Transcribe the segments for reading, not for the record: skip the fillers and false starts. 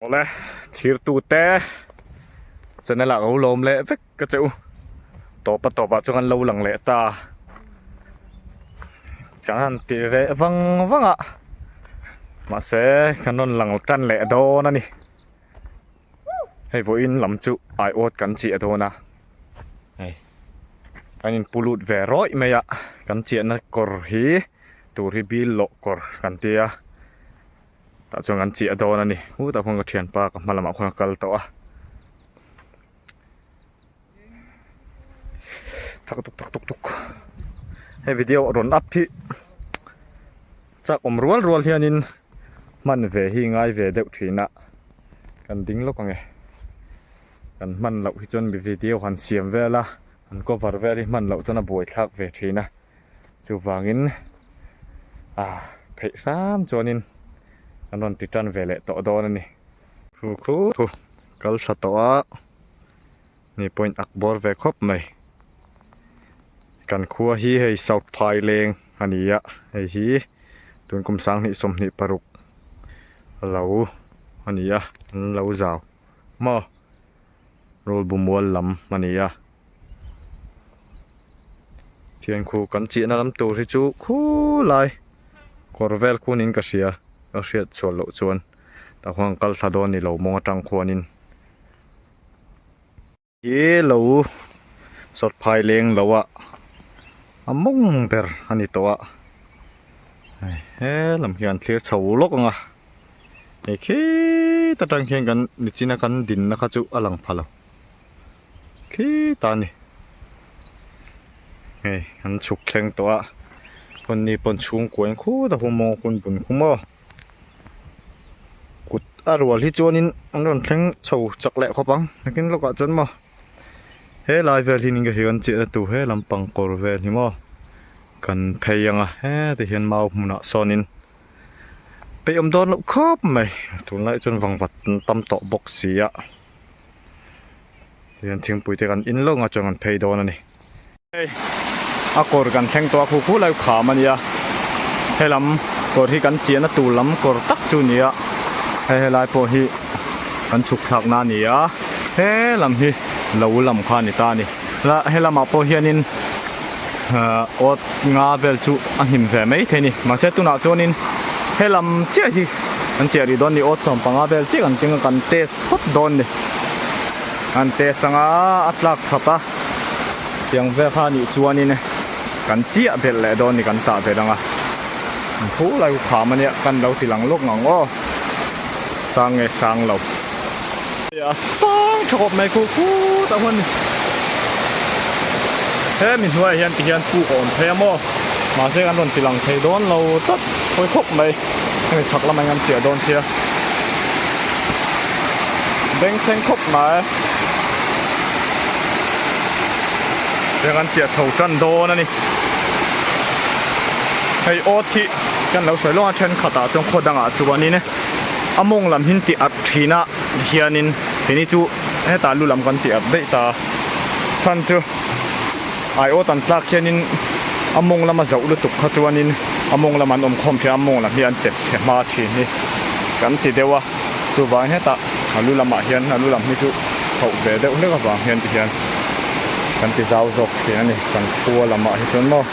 Awle, thirtute channel ah ka lo lawm leh vek ka che u. Tawp a tawp ah chuan kan lo lang leh ta. Kan han ti reh vang vang a, mahse kan rawn lang tan leh dawn a ni. Hei vawiin lam chu aiawt kan chiah dawn a, hei kan inpu lut ve rawih mai a, kan chiahna kawr hi tur hi bil lawh kawr kan tia. Tah chuan kan chiah dawn a ni. Hutah khuan ka thianpa ka hma lamah khuan a kal tawh a. Thak tuk thak tuk tuk. Hei video rawn up hi chak awm rual rual hianin hman ve hi ngai ve deuh thin a. Kan ding lawk ang e. Kan hman loh hi chuan mi video han siam vel a, han cover vel hi hman loh chuan a buaithlak ve thin a. Chuvangin ah theih hram chuanin an rawn ti tan ve leh tawh dawn a ni. Thu khu thu kal tha tawh a ni point ak bawr ve khawp mai. Kan khua hi hei South Phaileng a ni a, hei hi tun kum 2026 lo a ni a, an lo zau maw. Rawlbu mual lam a ni a. Thian khu kan chihna lam tur hi chu khulai kawr vel khunin ka hria ka hriat chhuah loh chuan tah khuan kal thla dawn ni lo mawng atang khuanin hi lo sawt phai leng lo a a mawng ber a ni tawh a he lam hian thlir chho lawk ang a. Hei khit atang khian kan nichina kan dinna kha chu a lang pha lo khitah a ni hei an chhuk thleng tawh a pawn ni pawn chhungkua in khutah khu mawng hun bun khu maw kut a rual hi chuanin an rawn thleng chho chak leh khawp ang nakin lawkah chuan maw he lai vel hi ning ka hria an chiahna tur he lampang kawr vel hi maw kan phei ang a heti hian mau hmunah sawnin. Peih awm dawn loh khawp mai tunlai chuan vangvat an tam tawh bawk si a tihian thingpui te kan in lawk ang chuan kan phei dawn a ni. Hei a kawr kan thleng tawh a khu khu lai kham a nia helam kawr hi kan chiahna tur lam kawr tak chu a ni a hei helai pawh hi kan chhuk thlak na a ni a helam hi lo lam kha a ni ta a ni helamah pawh hianin. Awt nga vel chu a hnim ve mai thei a ni. Mahse tunah chuanin helam chiah hi kan chiah rih dawn a ni. Awt 15 vel chiah kan keng a, kan test phawt dawn a ni. Kan test anga a tlak that a, tiang vel kha a nih chuanin kan chiah belh leh dawn a ni, kan tah belh anga. An thu lai khu kham a nia, kan lo ti lang lawk ngang aw. Sang nge sang lo. A sang tha khawp mai khu khut a huan ni. He mi hnuaiah hian tihian puk a awm thei a maw? Mahse kan rawn ti lang thei dawn lo tlat hawi khawp mai. Hemi chhak lamah hian kan chiah dawn sia. Bengchheng khawp mai. Tihian kan chiah chho tan dawn a ni. Hei awt hi kan lo sawi lawng a thenkhatah chuan khaw dangah chuanin a mawng lam hi ti at thin a hianin keini chu hetah lu lam kan ti at daih ta chhan chu aiawt an tlak hianin a mawng lama zoh lutuk kha chuanin a mawng lam an awm khawm thin a a mawng lam hi an chep chhe hma thin hi kan ti deuh a chuvangin hetah a lu lamah hian a lu lam hi chu hauh ve deuh hlek avang hian ti hian kan ti zau zawk thin a ni kan khua lamah hi chuan maw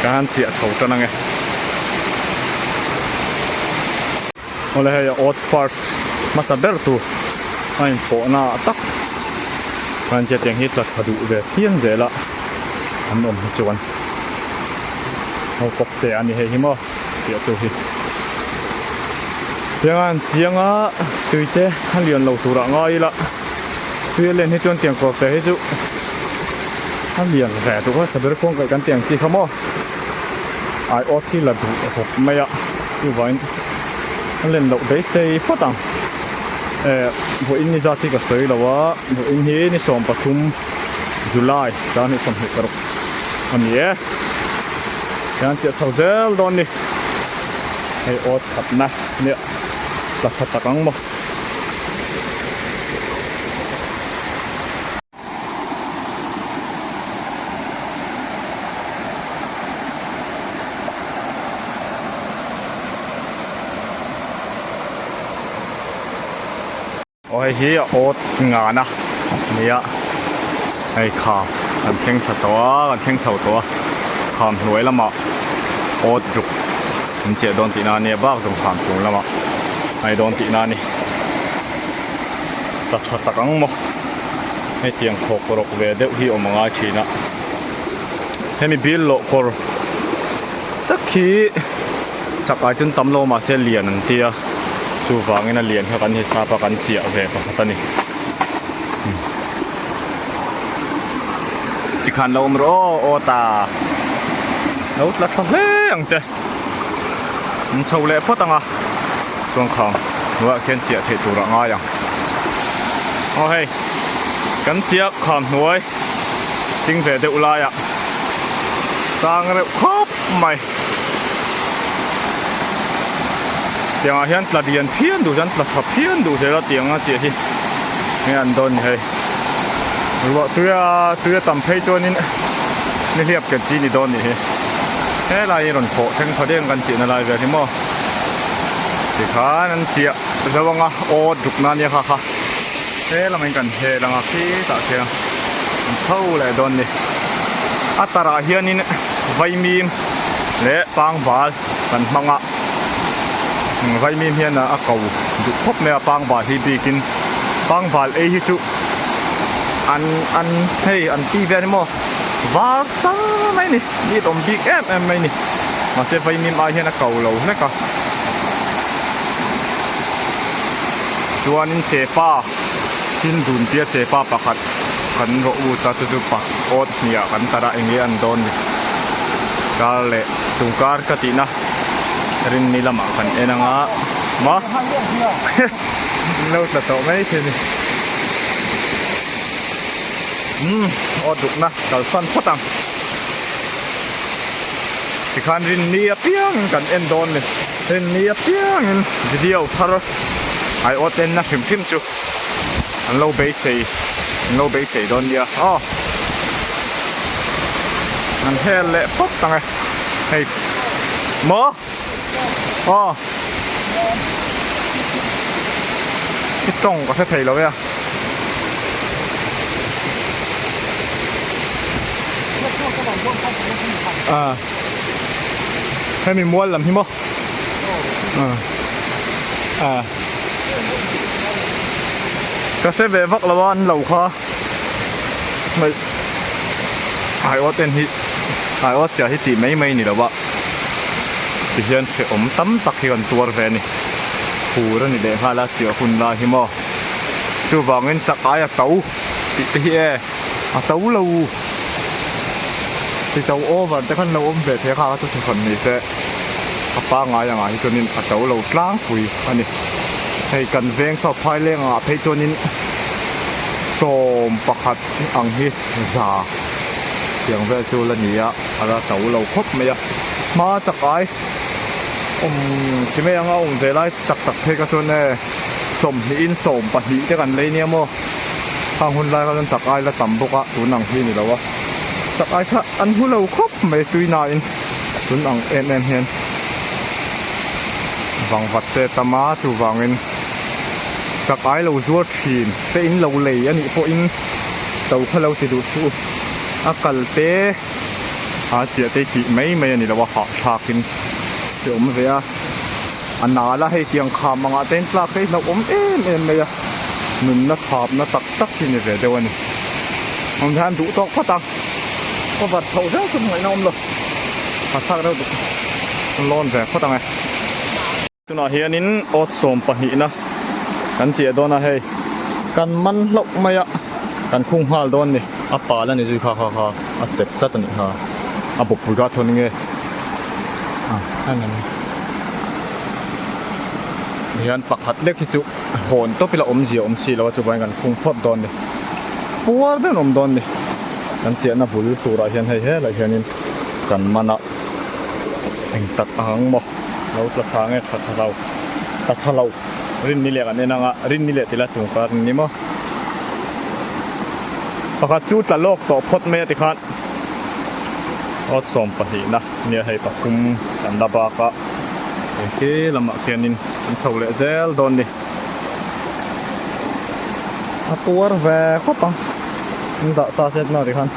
kan han chiah chho tan ange. Awle hei a awt first hmasa ber tur a inpawhna ah tak chuan chutiang hi tla tha duh ve phian zel a an awm hi chuan ho kawp te a ni hei hi maw tih chu hi tiang a an chiang a tui te a lian lo tur ah ngai ila tui a len hi chuan tiang kawr te hi chu a lian ve tuk a saber kawng kaih kan tih ang chi kha maw. Aiawt hi la duh hawp mai a chuvangin a len loh beisei phawt ang eh vawiin ni zat hi ka sawi lo a vawiin hi ni 13 July tan hi 26 a ni e hian chiah chho zel dawn ni hei awt khatna nia tla tha tak ang maw. Aw hei hi a awt ngana nia hei kham kan thleng thla tawh a kan thleng chho tawh a kham hnuai lamah awt ruk an chiah dawn tihna ania bak zawng kham chung lamah a ni dawn tihna a ni ta tha tak ang maw hetiang khawk rawk ve deuh hi awm a ngai thin a hemi bil lawh kawr tak hi. Chak ai chuan tam lo mahse lian an tia chuvangin a lian kha kan hisap a kan chiah ve pakhat a ni. Tikhan lo awm rawh aw aw ta lo tla tha hle ang che an chho leh phawt ang a chuan khang hnuaiah khian chiah theih tur a ngai ang aw hei kan chiah kham hnuai ding ve deuh laiah tang reuh khawp mai. Tiangah hian tla lian phian duh chuan tla tha phian duh zel a tiang a chiah hi enge an dawn ni hei ruah tui a tui a tam phei chuanin nihliap ken chi ni dawn nih hi helai hi rawn thawh thleng tha deng kan tihna lai vel hi maw tikhan an chiah zo anga aw duk na nia kha kha he lamin kan hel anga khitah khian an chho leh dawn ni a tarah hianin. Vaimim leh pangbal kan hmang a, vaimim hian a ko duh khawp mai a pangbal hi bikin pangbal ei hi chu an an hei an ti ve a ni maw var sar mai a ni mi awm bik em em mai a ni mahse vaimim ai hian a ko lo hlek a chuanin chepa thil dun tia chepa pakhat kan rawh ut a chu chu pa awt hniah kan tar a enge an dawn ni kar leh chung kar ka tihna rinni lamah kan en anga maw lo tla tawh mai thei ni umm awt dukna kalsan phawt ang tikhan rinni apiangin kan en dawn ni rinni apiangin video thar aiawt enna hrim hrim chu. An lo beisei an lo beisei dawn nia aw an hel leh phawt ang e hei maw aw i tawng ka hre thei lo e a ah hemi mual lam hi maw ah Ka hre ve vak lo a an lo kha hei aiawt en hi aiawt chiah hi tih mai mai ni lo a tihian hrehawm tam tak hi kan tuar ve a ni fur a ni leh nghal a chiah hun lai hi maw chuvangin chak ai a to tih te hi e a to lo ti to over te khan lo awm ve thei a kha kha chu thuhran ni se. A pangngai angah hi chuanin a to lo tlangpui a ni. Hei kan veng chhuak phai leng angah phei chuanin 11 ang hi za tiang vel chu la ni a, a la to lo khawp mai a. Hma tak ai awm chi mai anga awm ve lai tak tak phei kha chuan e 20 in 12 te kan lei nia maw. Khang hun lai kha chuan tak ai la tam bawk a, tun ang hi ni lo a. Tak ai kha an hmu lo khawp mai tuinain. Tun ang em em hian vangvat te tam a chuvangin chak ai lo zuar thin te in lo lei a nih pawhin to kha lo ti duh suh a kal te a chiah te tih mai mai a ni lo a hahthlak in te awm ve a a nal a hei tiang kham angah te in tlak te hi hlauhawm em em mai a nunna thapna tak tak hi ni ve deuh a ni awm hian duh tawk phawt ang. Cover chhoh zeuh chu hmuh in a awm lo a thlak deuh duh lawn ve phawt ang e. Tunah hianin awt 12 na kan chiah dawn a hei kan man hlauh mai a kan khung nghal dawn ni a pal a ni zui kha kha kha a chep tlat a nih kha a bawppui kha a thawn nge a a ni hian pakhat lek hi chu hawn tawp ila awmzia awm si lo a chuvangin kan khung phawt dawn ni. Puar deuh an awm dawn ni. Kan chiahna bul turah hian hei helai hianin kan man a eng tak ang maw lo tla tha nge tha tha lo tla tha lo rin ni leh kan en ang a rin ni leh tila chung kar ni maw pakhat chu tla lawk tawh phawt mai a tikhan awt 12 na nia hei pathum kan la bak a hei khi lamah khianin an chho leh zel dawn ni. A tuar ve khawp ang an dah sa se tunah tikhan.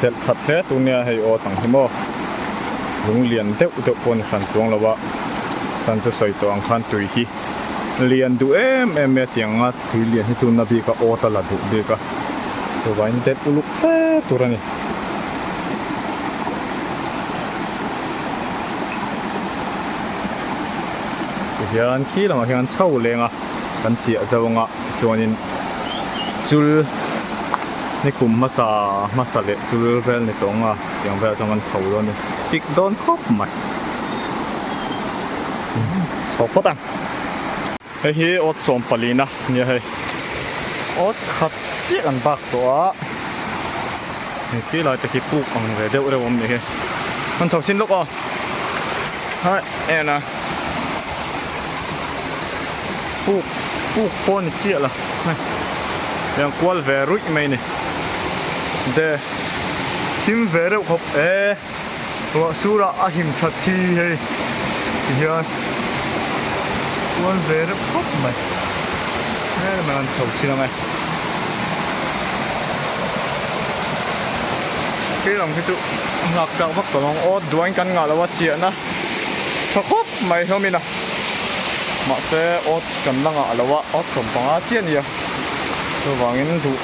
Delh khat hle tur nia hei aw tang hi maw lung lian deuh deuh pawh ni hran chuang lo a chuan chu sawi tawh ang khan tui hi lian duh em em mai a tiang anga tui lian hi chu na bik a awt a la duh bik a chuvangin delh uluk hle tur a ni. Tihian khi lamah hian chho leng a kan chiah zo anga chuanin chul ni kum hmasa hmasa leh chul vel ni tawng a tiang velah chuan kan chho dawn a ni tik dawn khawp mai chho phawt ang. Hei hi awt 14 a nia hei awt khat chiah kan bak tawh a hei khi lai te khi puk ang ve deuh reuh awm ni hi kan chho chin lawk aw hai en a puk puk pawh ni chiah la hei tiang kual ve ruih mai ni de him ve reuh khawp e Ruah surah a him that hi hei ti hian kual ve reuh khawp mai hel mai an chho thin ang e khi lam khi chu nghak chak vak tawh ang aw duain kan ngah lo a chiahna tha khawp mai hlawmin a mahse awt kan la ngah lo a awt 15 chiah a nia chuvangin duh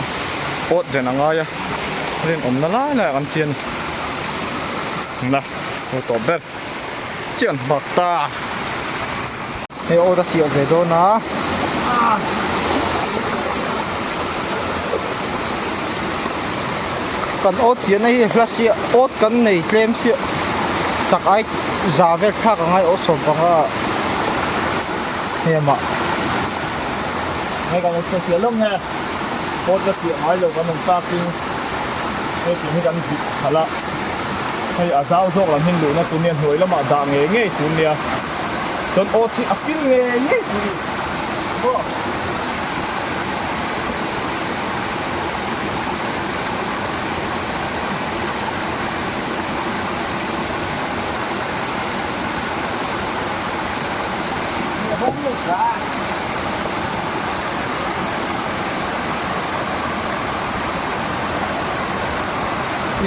awt ren a ngai a rinawmna lai laiah kan chian a ni. Na hu tawp ber chian bak ta. Hei awt a chiah ve dawn a. Kan awt chiahna hi hla siah awt kan nei tlem siah chak ai za vel thlak a ngai awt 15 ah hei amah. Hei kan awt chiah lawm nge awt la chiah ngai lo kan awm takin hei tih hi kan bih khalh a. Hei a zau zawk lam hin luhna tur nia hnuai lamah dah ngei ngei tur nia chuan awt hi a fil ngei ngei tur ni maw.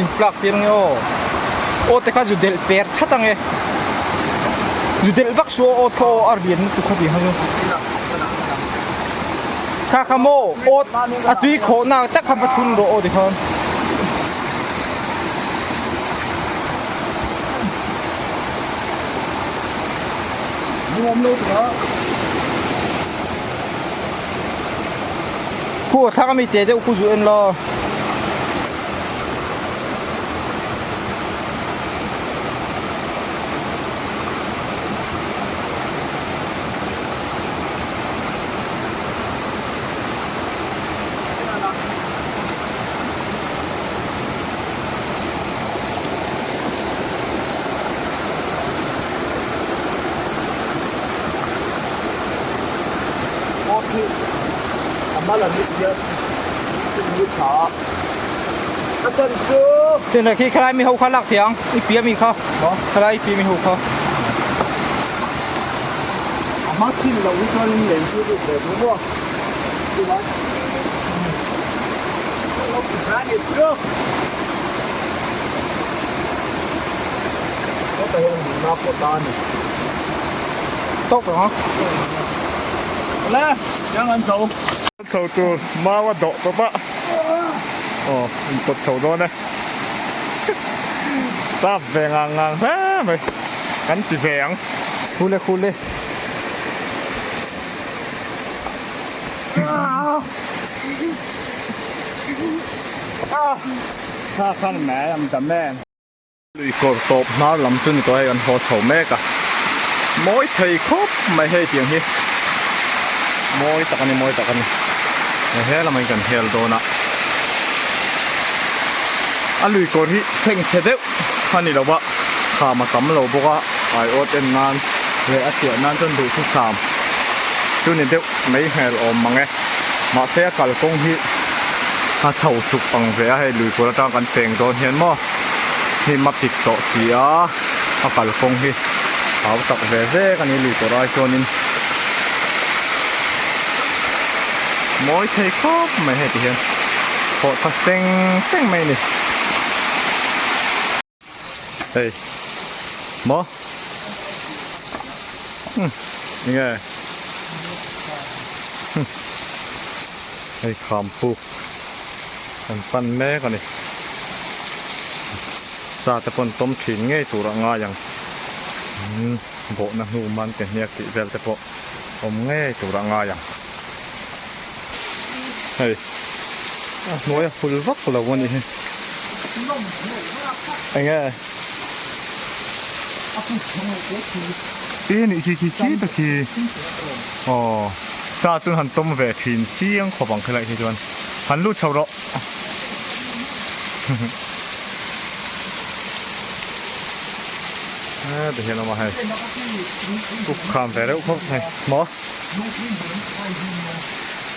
In tlak tir nge aw aw te kha zu delh per chat ang e zu delh vak su aw kha aw a rian lutuk kha tih kha chu kha kha maw aw a tui khawh na tak kha va thun rawh aw tikhan. Khu a thlak ami te deuh khu zu en la. Awt hi a mal an nih hian thil hi tha a, a chan chu. Chena khi khalai mi ho kha lak thiang i pia mi kha khalai i pia mi ho kha. A hma chin loh hi chuan in len chu lut ve duh maw chuvang Heta hian nunna pawh ta a ni. Tawk ang a. Le, tiang an chho. Chho tur mau a dawh tawp a. Aw, in pawt chho dawn e. Tap ve ngang ngang hle mai. Kan ti ve ang. Khule khule. Kha khan mai ang ta men. Lui kawr tawp hnar lam chu ni tawh hei kan haw chho mek a. Mawi thei khawp mai hei tiang hi. Mawi tak a ni mawi tak a ni. Hei he lamah hian kan hel dawn a. A lui kawr hi thleng chhe deuh a ni lo a. Kham a tam lo bawk a aiawt en nan leh a chiah nan chuan duhthusam chu ni deuh mai hmel awm mang e. Mahse a kalkawng hi a chho chuk ang ve a hei lui kawr atang kan peng dawn hian maw hnim a pik tawh si a a kalkawng hi. Hau tak ve ve ka ni lui kawr ai chuanin mawi thei khawp mai hei ti hian thawh tha seng seng mai a ni. Hei maw umm enge hei kham puk an pan mek a ni. Sa te pawn tawm thin ngei tur a ngai ang. Umm bawhna hnu man te hniak tih vel te pawh awm ngei tur a ngai ang. Hei a hnuai a hul vak lo a nih hi. Enge? I nih khi khi khi ta khi. Aw sa chu han tawm ve thin chiang khawp ang khilai khi chuan han lut chho rawh. A ti hian awm a hei uk kham ve reuh khawp mai maw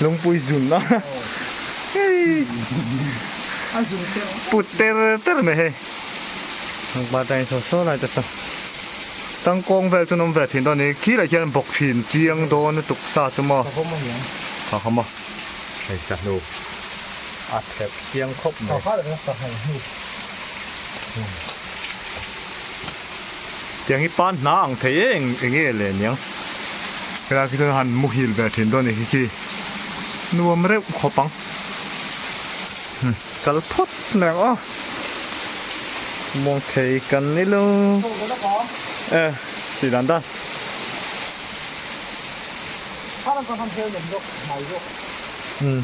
lungpui zun a hei put ter ter mai hei pa tang saw saw lai te saw tangkawng vel chu an awm ve thin dawn a ni khilai khian bawk thin chiang dawn lutuk sa chu maw kha kha maw hei ka hnu. A thep chiang khawp mai. Tiang hi pan hna ang thei e eng enge le niang. Helai khi chuan han muhil ve thin dawn a ni khi khi. Nuam reuh khawp ang. Kal phawt mai ang aw. Muang thei kan ni lo. E tih dan dan. Umm.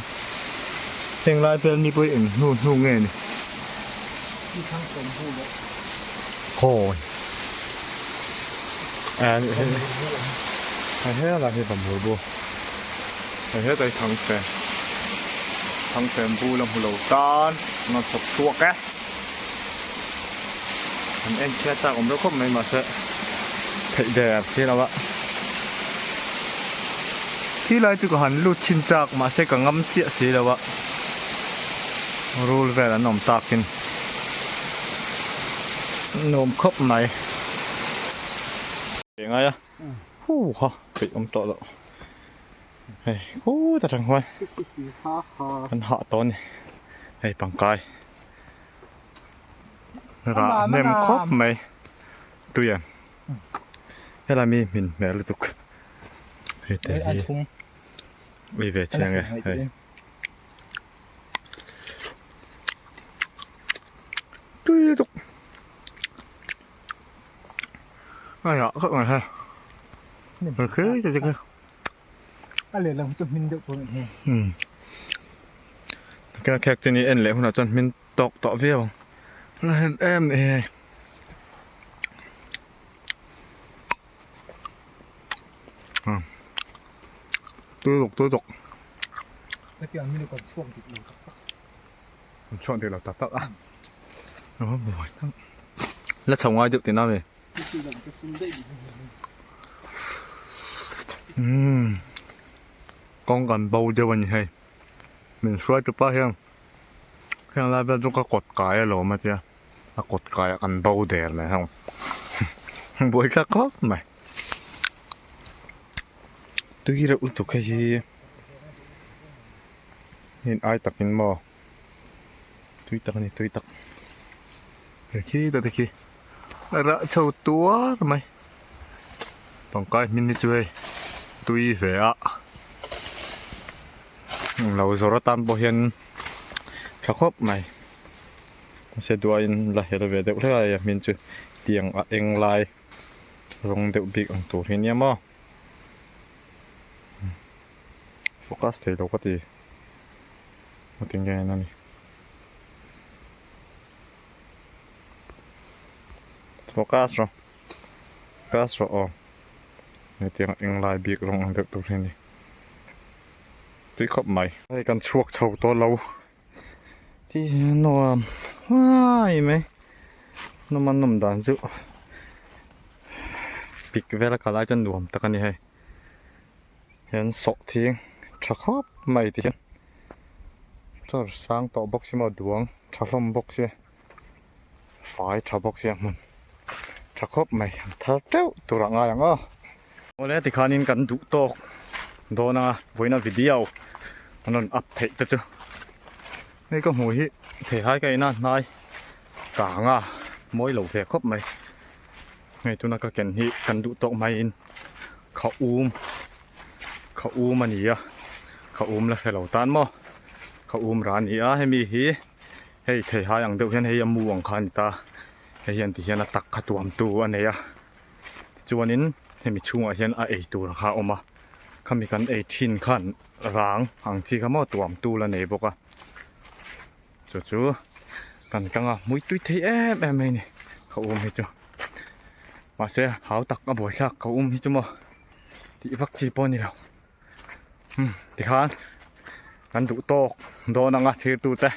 Heng lai vel mi pawh hi eng hnu hnu nge ni? Khawi. A he lai hi bamhur bu. A he tai thang fen. Thang fen bu la hmu lo tan an rawn chhawp chhuak e. An en chhiat chak awm reuh khawp mai mahse theih der si lo a. Khi lai chu ka han lut chhin chak mahse ka ngam chiah si lo a. Rul vel an awm takin nuam khawp mai. Ngai a hu ha theih awm tawh loh. Hei khut atang khuan kan hah tawh a ni hei pangkai rah hnem khawp mai tui ang helai mi hmin hmel lutuk hei te hi ei ve chiang e hei. Tui lutuk a rah khawp mai hei khi te khi. A lehlam hi chu hmin deuh pawh a ni. Umm. Ka khek chu ni en leh hunah chuan hmin tawk tawh viau ang. La hem em ni hei. Umm. Tui luk tui luk. Hetiang mi kan chhuak dik lo tak tak. Kan chhuak dik lo tak tak a. Ro buai tak. La chho ngai deuh tihna mi. Umm kawng kan bo deuh a ni hei min hruai tu pa hian heng lai vel chu ka kawt kai alawm a tia a kawt kai ah kan bo der mai heng buai thlak khawp mai tui reuh lutuk hei hi in ai takin maw tui tak a ni tui tak he khi ta te khi. Rah chho tuar mai pangkai hmin hi chu hei tui ve a lo zawr atan pawh hian tha khawp mai mahse duain la hel ve deuh hlek a hei a hmin chu tiang a eng lai rawng deuh bik ang tur hi nia maw focus thei lo ka ti engtin nge a ni. Focus rawh focus rawh aw hetiang eng lai bik rawng ang deuh tur hi a ni tui khawp mai. Hei kan chhuak chho tawh lo tih hi a nuam huai mai nawm a nawm dan chu pik vel a kal ai chuan nuam tak a ni hei hian sawhthing tha khawp mai ti hian char sang tawh bawk si maw duang tha hlawm bawk sia. Fai tha bawk sia hmun Tha khawp mai an thar teuh tur ah ngai ang aw. Awle tikhanin kan duh tawk dawn anga vawiina video an rawn up theih te chu hei ka hmuh hi theihai ka ina hnai kang a mawi lo ve khawp mai hei tuna ka ken hi kan duh tawk maiin kha um kha um a ni a kha um la hre lo tan maw kha um ra a ni a hemi hi hei theihai ang deuh hian hei a mu ang kha a ni ta. Hei hian ti hian a tak kha tuam tu a nei a tichuanin hemi chhungah hian a ei tur kha a awm a khami kan ei thin khan rang ang chi kha maw tuam tu la nei bawk a chu chu kan kang a hmui tui thei em em mai a ni ka um hi chu mahse hau tak a buaithlak ka um hi chu maw tih vak chi pawh a ni lo umm tikhan kan duh tawk dawn ang a thlir tute.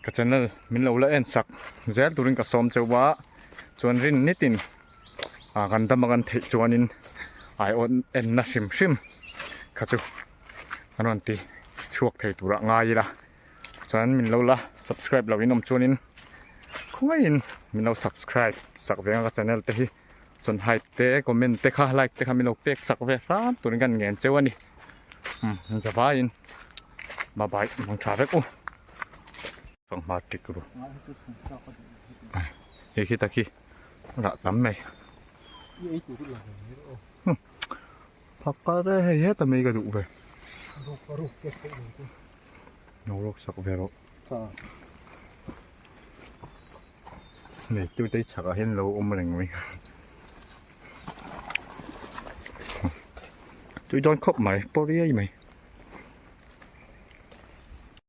Ka channel min lo la en sak zel turin ka sawm cheu a chuan rin nitin ah kan dam a kan theih chuanin aiawt en na hrim hrim kha chu an rawn ti chhuak thei turah ngai ila chuan min lo la subscribe loh in awm chuanin khawngaihin min lo subscribe sak ve ang ka channel te hi chuan hype te comment te kha like te kha min lo pek sak ve hram turin kan ngen cheu a ni umm zavaiin bye bye mang tha vek u fanghma tik ru hei khi takhi rah tam mai phakar e hei heta mai ka duh ve no rawk sak ve rawh. Nei tu te chhakah hian lo awm reng mai tui dawn khawp mai pawh riai mai.